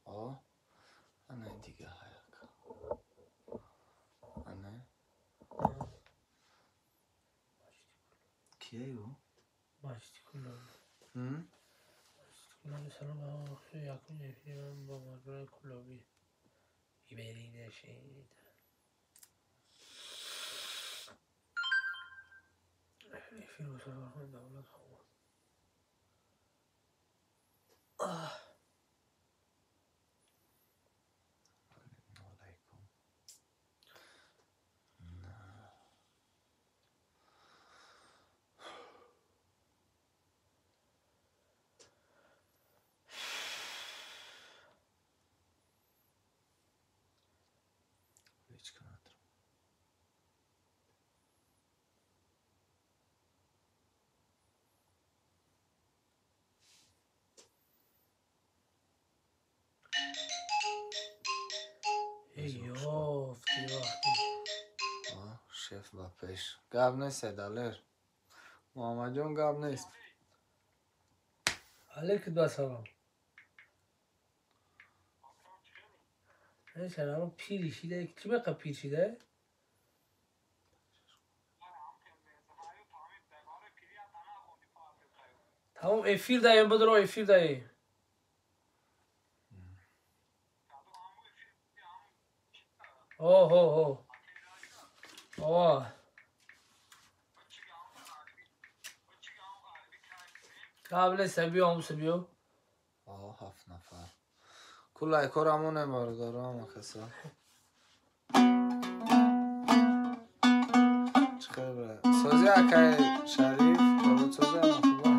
О, ана дига ҳаяк. Ана. Кия ю? Маҷиди Кулоби. Маҷиди Кулоби салом ба якум эфири ман бо мардони Кулоби. Биберинашед. Эфир бо Сафархон Давлат хобад. Алайкум. Ҳеч надорам. Эй ёфти вақти. Шеф ба пеш. Гап нест, Далер. Муҳаммадҷон, гап нест. Алейкум ба салом. Салом пири шида, чӣ бақа пир шида? Тамом эфир даем, бидро эфир даем. О, ҳо, ҳо. О. Гап нест, биё, ҳамуса биё. О, ҳафт нафар. Ку лайкҳоро монем, бародаро, ҳама каса. Чӣ хел бра? Сози акай Шариф, корот сози ҳама хуба.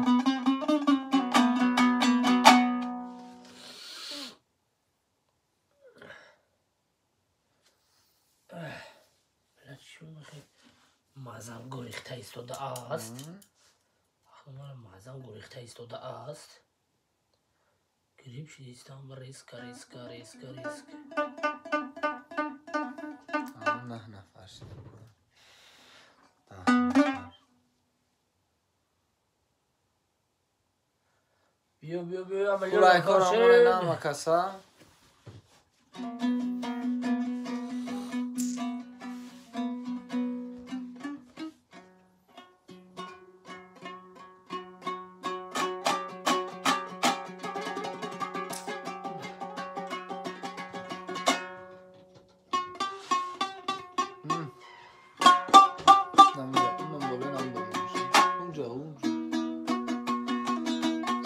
Мазам гурехта истодааст. Мазам гурехта истодааст. Грипп шидистам, резко, резко, резко, резко. Наҳ нафар шуда. 10 нафар. Биё, биё, биё, Ку лайкҳоро монем, ҳама каса.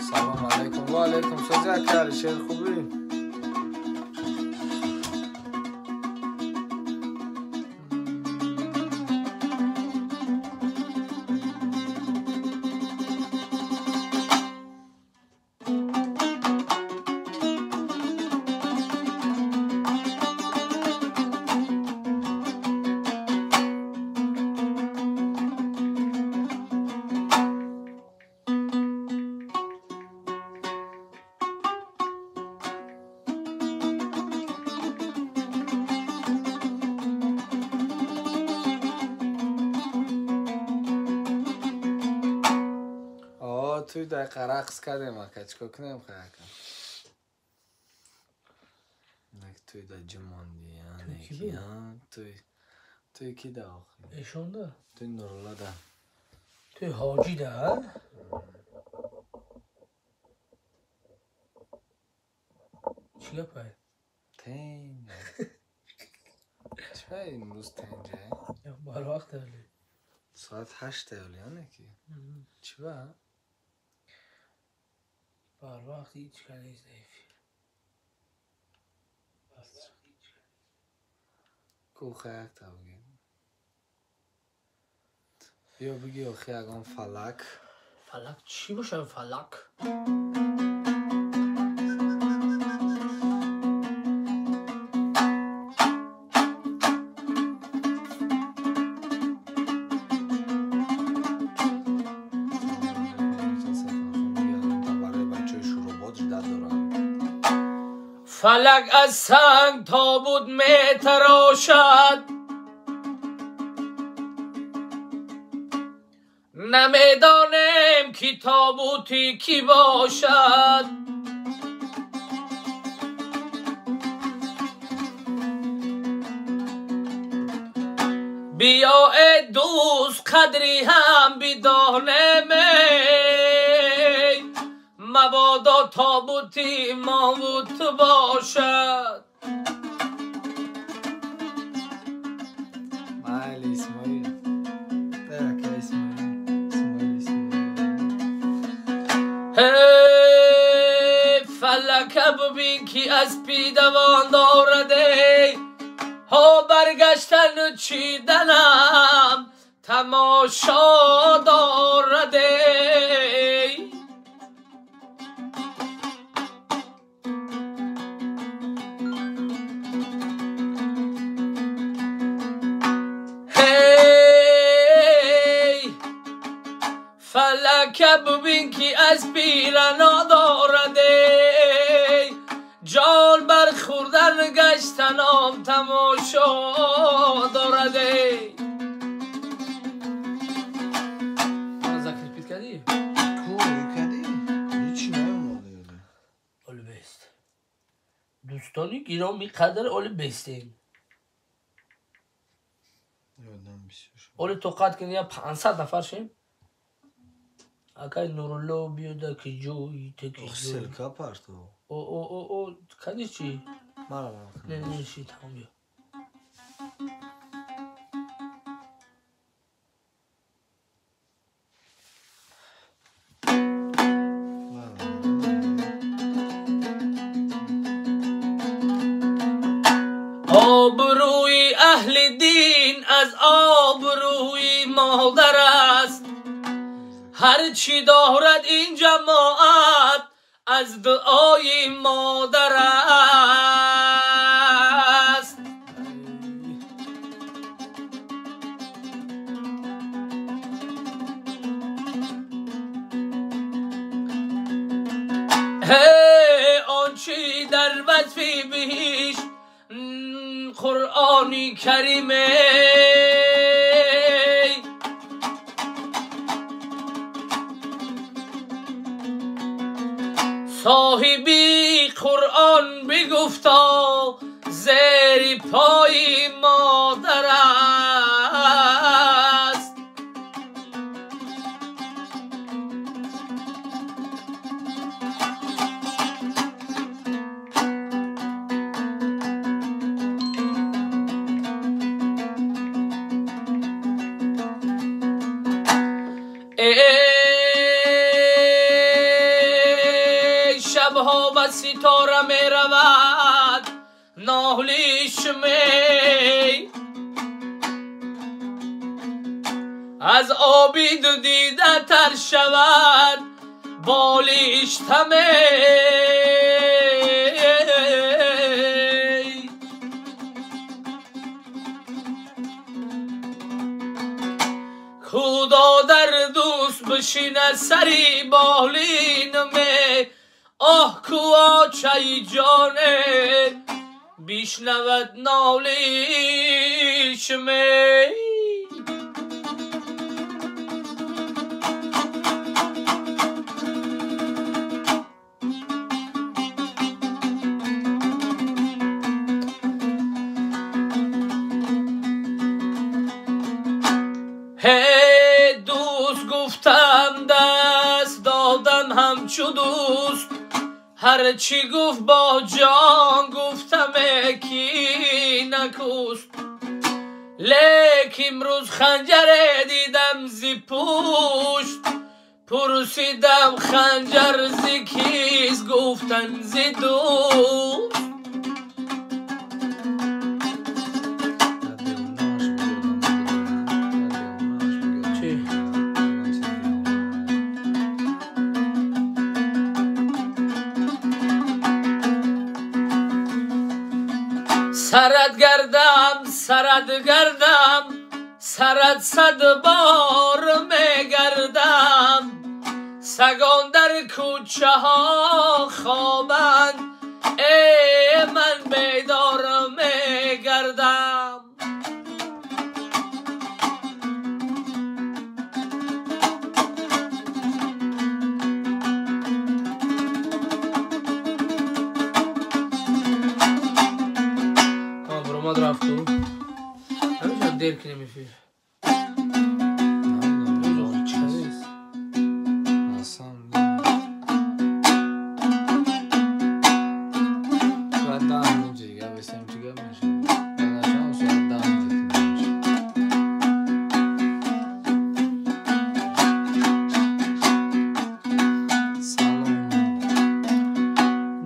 Салом алейкум. Ва алейкум. Сози ака Алишер, хубӣ? Туй дақиқа рақс кардем, ака, чикор кунем хай, ака? Нак туй да ҷимонди, туй туй ки да охи? Эшонда? Туй Нурулла да. Туй ҳоҷӣ да? Чӣ гапай? Тенҷ. Чӣ имрӯз тенҷа? Барвақт али. Соат 8 али, ане ки? Чӣ ба? Барвақт ҳеҷ ка нест эфир. Ку хаяк та бигӣ. Биё бигӣ охи ягон фалак. Фалак чӣ бошад фалак? Фалак аз санг тобут метарошад, намедонем ки тобути кӣ бошад. Биё эй дӯст қадри ҳам бидонем, мабодо тобути мову ту бошад. Майли, Исмоил. Ака Исмоил. Исмоил, Исмоил. Эй фалака бубин ки аз пидавон дорад, эй ҳо баргаштану чиданам тамошо дорад, эй. Эй фалака бубин ки аз пирано дорад, эй ҷон бар хӯрдан гаштанам тамошо дорад, эй. Закрепить кардӣ? Ку кардӣ? Ҳеҷ наомада. Оли бест. Дӯстони гиромӣ қадр оли бестем. Ёдам бисёр шуд. Оли тоқат кунӣ я 500 нафар шем. Акай Нурулло биёда ки ҷой теки Ох, ҷой. ссылка партов. О о о о кани чӣ? Мара мара. Не не ши тамом биё. Обрӯи аҳли дин аз обрӯи модар аст. Ҳар чӣ дорад ин ҷамоат аз дуои модар аст. Он чӣ дар васфи биҳишт Қуръони Карим соҳиби Қуръон бигуфто зери пои модар аст. Эй шабҳо ба ситора меравад ноҳлиш мей, аз обиду дида тар шавад болиштамей. Худо дар дӯст бишинад сари болинме, оҳ ку очаи ҷоне бишнавад нолишме. Ҳей дӯст гуфтам даст додам ҳамчу дӯст, ҳарчи гуфт бо ҷон гуфтаме ки накуст. Лек имрӯз ханҷаре дидам зи пушт, пурсидам ханҷар зи кист, гуфтан зи дӯст. Чӣ? Сарат гардам, сарат гардам, сарат сад бор мегардам. Сагон дар кӯчаҳо хобанд, эй ман бедор мегардам. Рафту. соат дер кунем эфир.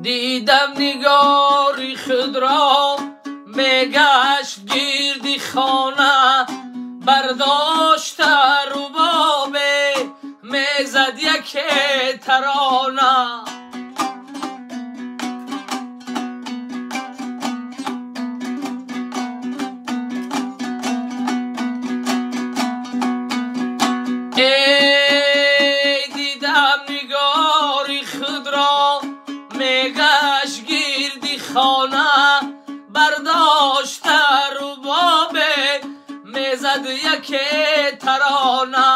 Дидам нигори худро мегашт гирди хона, бардошта рубобе мезад яке тарона. Эй дидам нигори худро мегашт гирди хона, бардошта рубобе мезад яке тарона.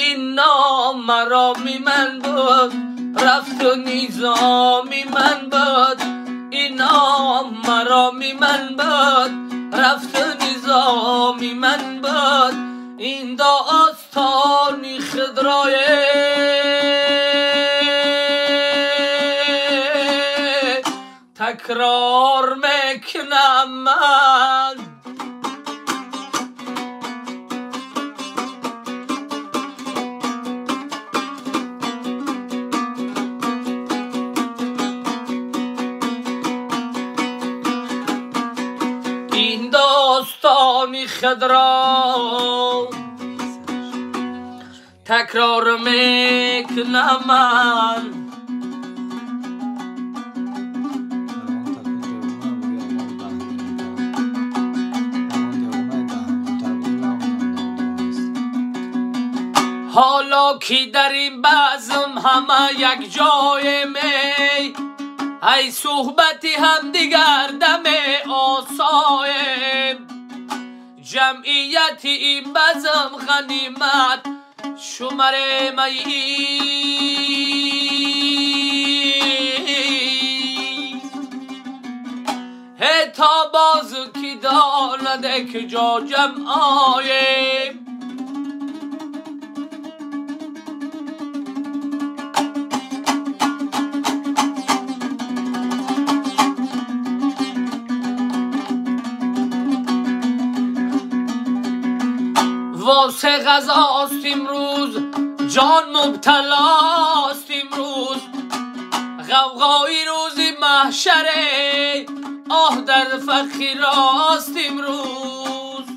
Ин ном мароми ман буд, рафту низоми ман буд. Ин ном мароми ман буд, рафту низоми ман буд. Ин достони худро такрор мекунам ман. Ин достони худро такрор мекунам ман. Ҳоло ки дар ин базм ҳама як ҷоем, эй суҳбати ҳамдигар даме осоем. Ҷамъияти ин базм ғанимат шумарем ай. То боз ки донад куҷо ҷамъ оем. Восе ғазост имрӯз, ҷон мубталост имрӯз. Ғавғои рӯзи маҳшаре, оҳ дар фақирост имрӯз.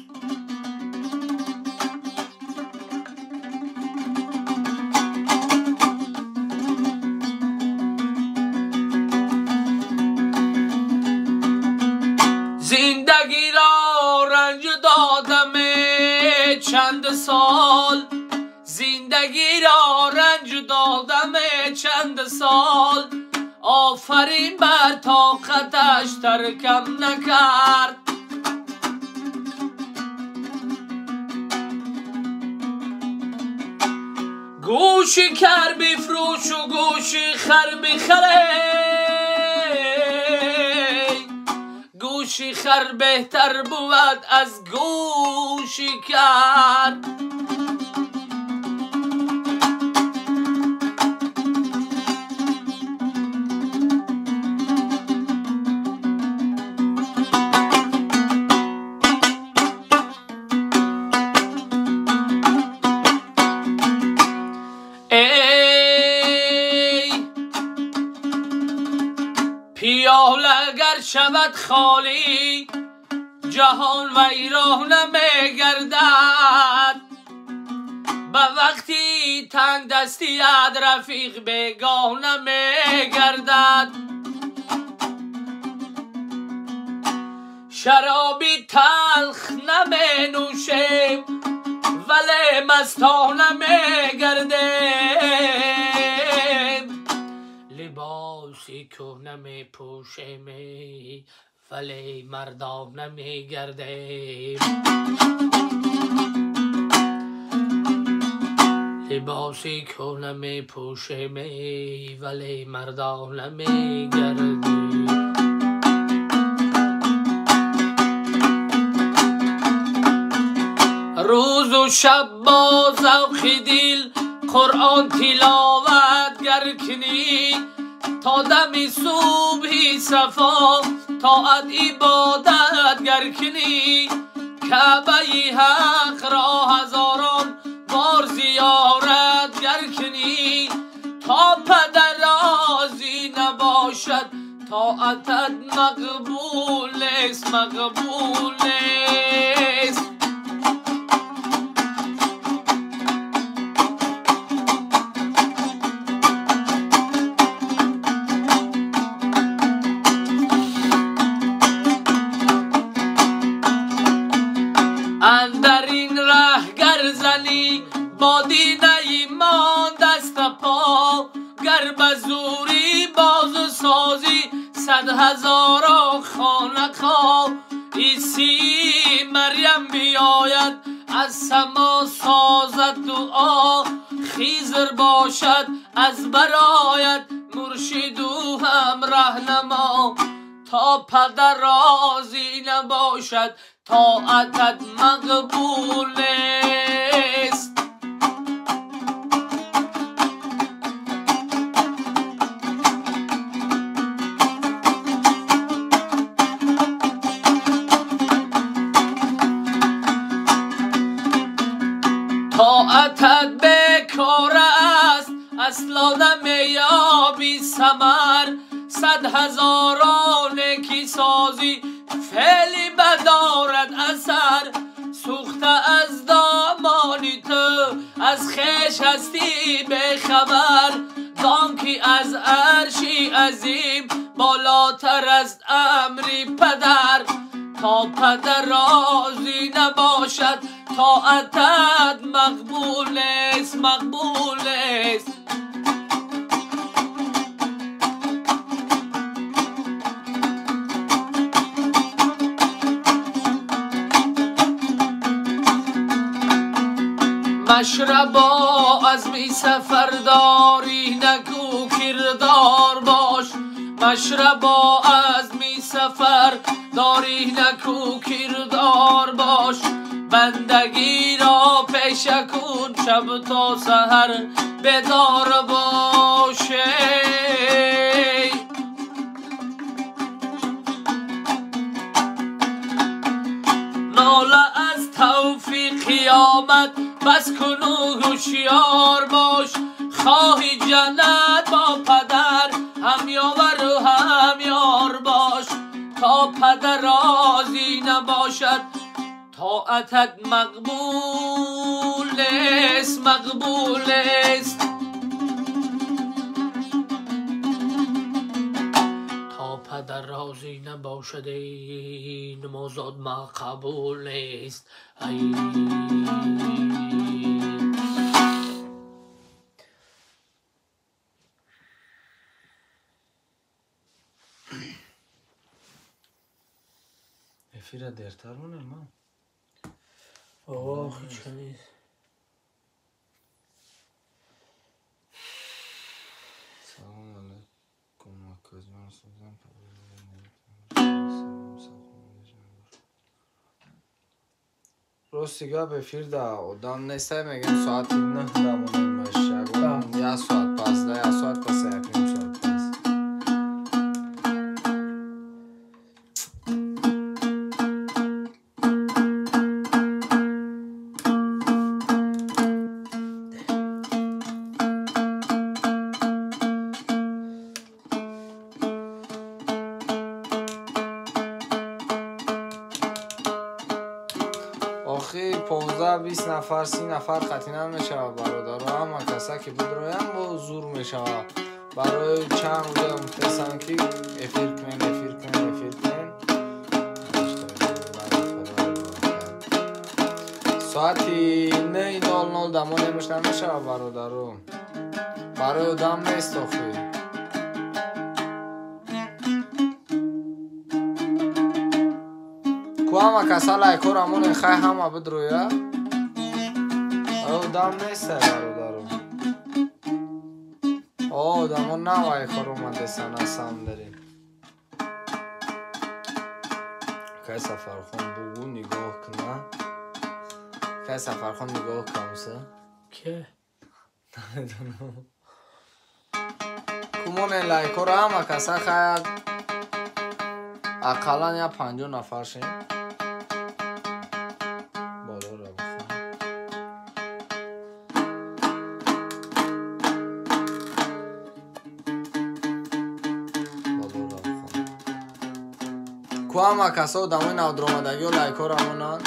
Зиндагиро ранҷ додам чанд сол, зиндагиро ранҷ додам чанд сол. Офарин бар тоқаташ таркам накард. Гӯши кар бифрӯшу гӯши хар бихаре, гӯши хар беҳтар бувад аз гӯши кар. Эй пиёла гар шавад холӣ, ҷаҳон вайрон намегардад. Ба вақти тангдастият рафиқ бегоҳ намегардад. Шароби талх наменӯшем, вале мастон намегардем. Либоси кӯҳна мепӯшем, вале мардона мегардем. Либоси кӯна мепӯшем, вале мардона мегардем. Рӯзу шаб бо завқи дил Қуръон тиловат гар кунӣ, то дами субҳи сафо тоат ибодат гар кунӣ. Каъбаи ҳақро ҳазорон бор зиёрат гар кунӣ, то падар розӣ набошад тоатат мақбул нест, мақбул нест. Андар ин раҳ гар занӣ бо динаи имон даста по, гар ба зӯрӣ бозу созӣ сад ҳазорон хонақо. Исии Марьям биёяд аз само созад дуо, Хизр бошад аз барояд муршиду ҳам раҳнамо. То падар розӣ набошад тоатат мақбул нест. Тоатат бекор аст, асло намеёбӣ самар. Сад ҳазорон ки созӣ феъли бадорад асар. Сӯхта аз домони ту аз хеш ҳастӣ бехабар. Дон ки аз арши азим болотар аст амри падар. То падар розӣ набошад тоатат мақбул нест, мақбул нест. Машрабо азми сафардорӣ накӯ кирдор бош. Машрабо азми сафардорӣ накӯ кирдор бош. Бандагиро пеша кун шаб то саҳар бедор бош. Нола аз тавфиқи омад бас куну ҳушёр бош. Хоҳи ҷаннат бо падар ҳамёвару ҳамёр бош. То падар розӣ набошад тоатат мақбул нест, мақбул нест. То падар розӣ набошад намозот мақбул нест. Ай эфира дертар монем ма? Ох, ҳеч нест. Салом алайкум, акаҷон. Сӯзан рости гап эфирда одам нестай, мегӯям соати 9 дамонем, як соат пас, да як соат пас, як ним соат пас. Охи 15-20 нафар, 30 нафар қатъи намешавад бародаро. Ҳама каса ки бидроям бо зур мешавад. Барои чанд рӯза мутасанд ки эфир кунем, эфир кунем, эфир кунем. Соати 9:00 дамонемш намешавад бародаро. Барои одам нест охи. Ку ҳама каса лайкора монен, хай ҳама бидроя. Одам нестай бародаро. Одамо навайкор омадесан асам дарем. Кай Сафархон бугу нигоҳ куна. Кай Сафархон нигоҳ кунса? Ке? Намедонам. Кумоне лайкора ҳама каса хай ақаллан я 50 нафар шем. Болоро бихонам. Болоро бихонам. Ку ҳама каса одамои навдуромадагиҳо лайкора монанд.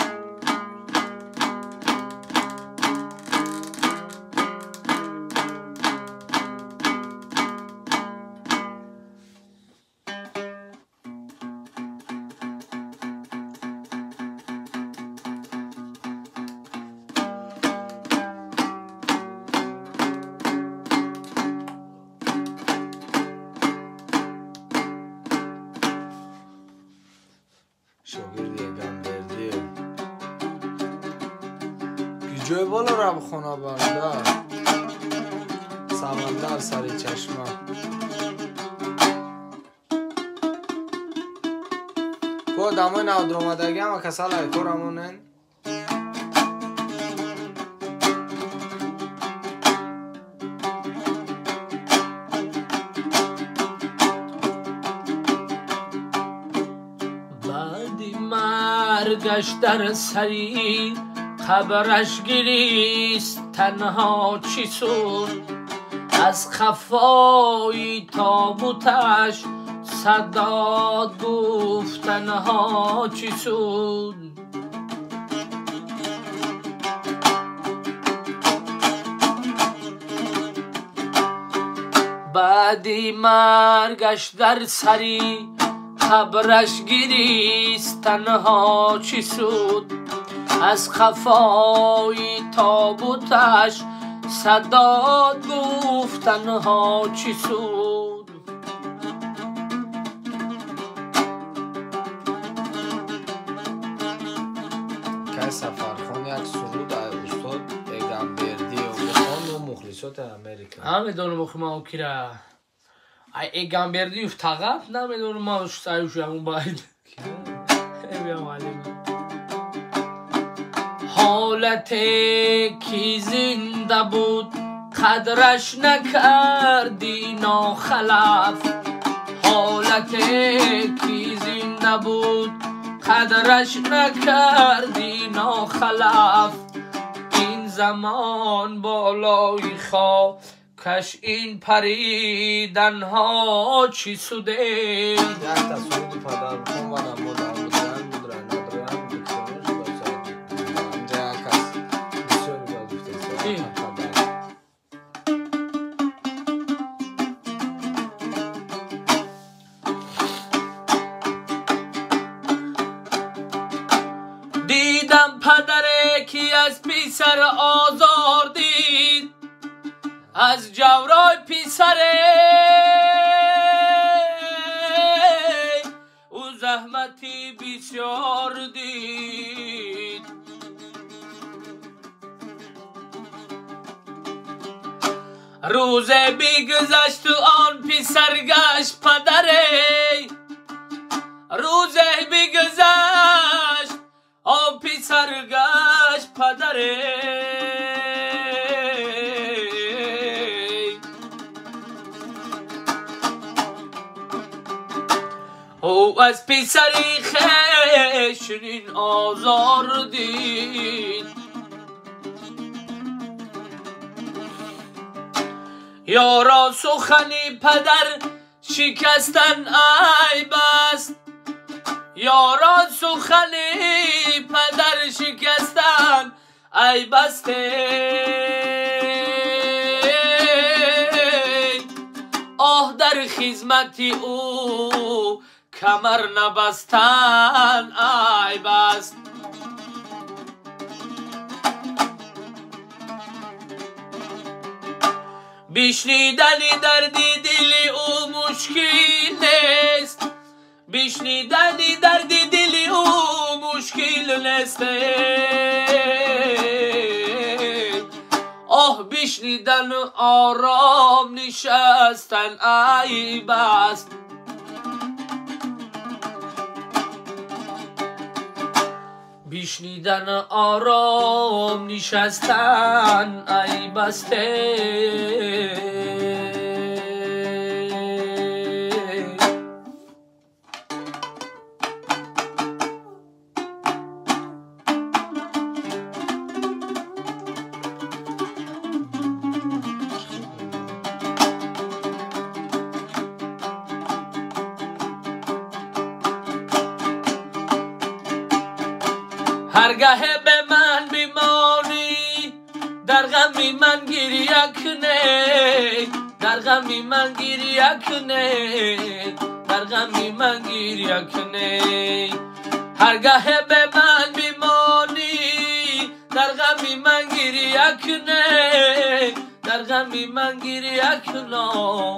Шогирди Эгамбердиев. Ҷой боло бихона барда. Самандар сари чашма. Ку одамои навдуромадагӣ ҳама каса лайкора монен. Маргаш дар сари қабраш гирист танҳо чӣ суд, аз қафои тобуташ садод гуфт танҳо чӣ суд. Баъди маргаш дар сари қабраш гирист танҳо чӣ суд, аз қафои тобуташ садод гуфт танҳо чӣ суд. Кай Сафархон як суруд аз устод Эгамбердиев бихонду мухлисоти Америка. Намедонам охи ман окира. Ай Эгамбердиев тағаб намедонам ман саюшам байд. Ҳолате ки зинда буд қадраш накарди нохалаф, ҳолате ки зинда буд қадраш накарди нохалаф. Ин замон болои хокаш ин париданҳо чӣ суде. Якта суруди падар бихон ва намодам будран будран надран Дидам падаре ки аз писар озор дид, аз ҷаврои писаре ӯ заҳмати бисёр дид. Рӯзе бигузашту он писар гашт падаре, рӯзе бигузашт он писар гашт падаре. Ӯ аз писари хеш чунин озор дид. Ёро сухани падар шикастан айб аст, ёро сухани падар шикастан айб аст. Оҳ дар хизмати ӯ камар набастан айб аст. Бишнидани дарди дили ӯ мушкил нест, бишнидани дарди дили ӯ мушкил نیست. آه بشنیدن آرام نشستن عیب است. بشنیدن آرام نشستن عیب است. هرگه به من بیمانی در غمی من گریه کنی، در غمی من گریه کنی، در غمی من گریه کنی. هرگه به من بیمانی در غمی من گریه کنی، در غمی من گریه کنم،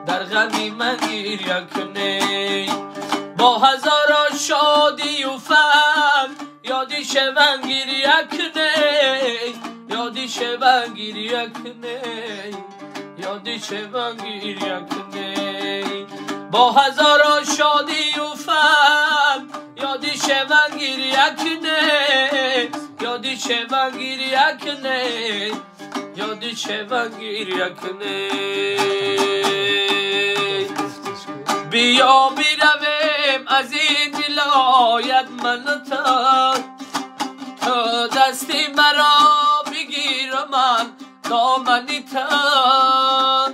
در غمی من گریه کنی. با هزاران شادی و فن یادی شون گریه کنی، یادی شون گریه کنی، یادی شون گریه کنی. با هزاران شادی و فن یادی شون گریه کنی، یادی شون گریه کنی، یادی شون گریه کنی. بیا بیرویم از این ولایت من تا تو دستی مرا بگیر من دامنی تا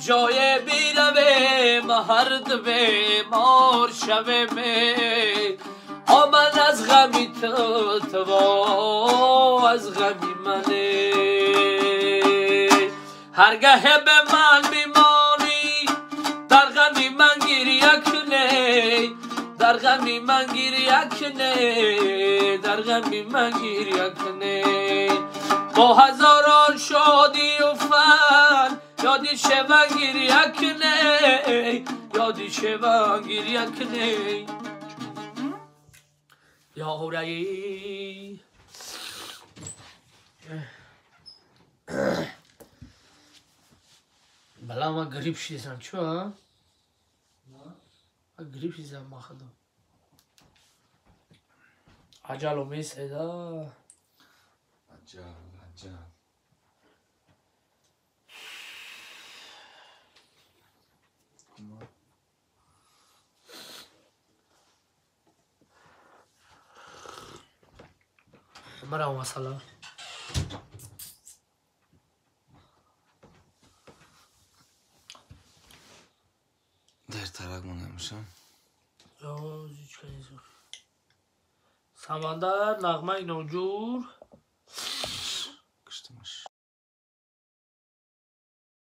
جای بیرویم هر دو بیمار شویم. من از غمی تو تو از غمی منه. هرگه به من بیمانی در غمی من گریه کنی، در غمی من گریه کنی، در غمی من گریه کنی. با هزاران شادی و فن یادی شون گریه کنی، یادی شون گریه کنی. یا هورایی بلا ما گریب شیزم چو گریب شیزم ما خدا عجلو میسیدا عجل عجل. مرا مسئله дертарак монамшам. Самандар нағмаи ноҷур.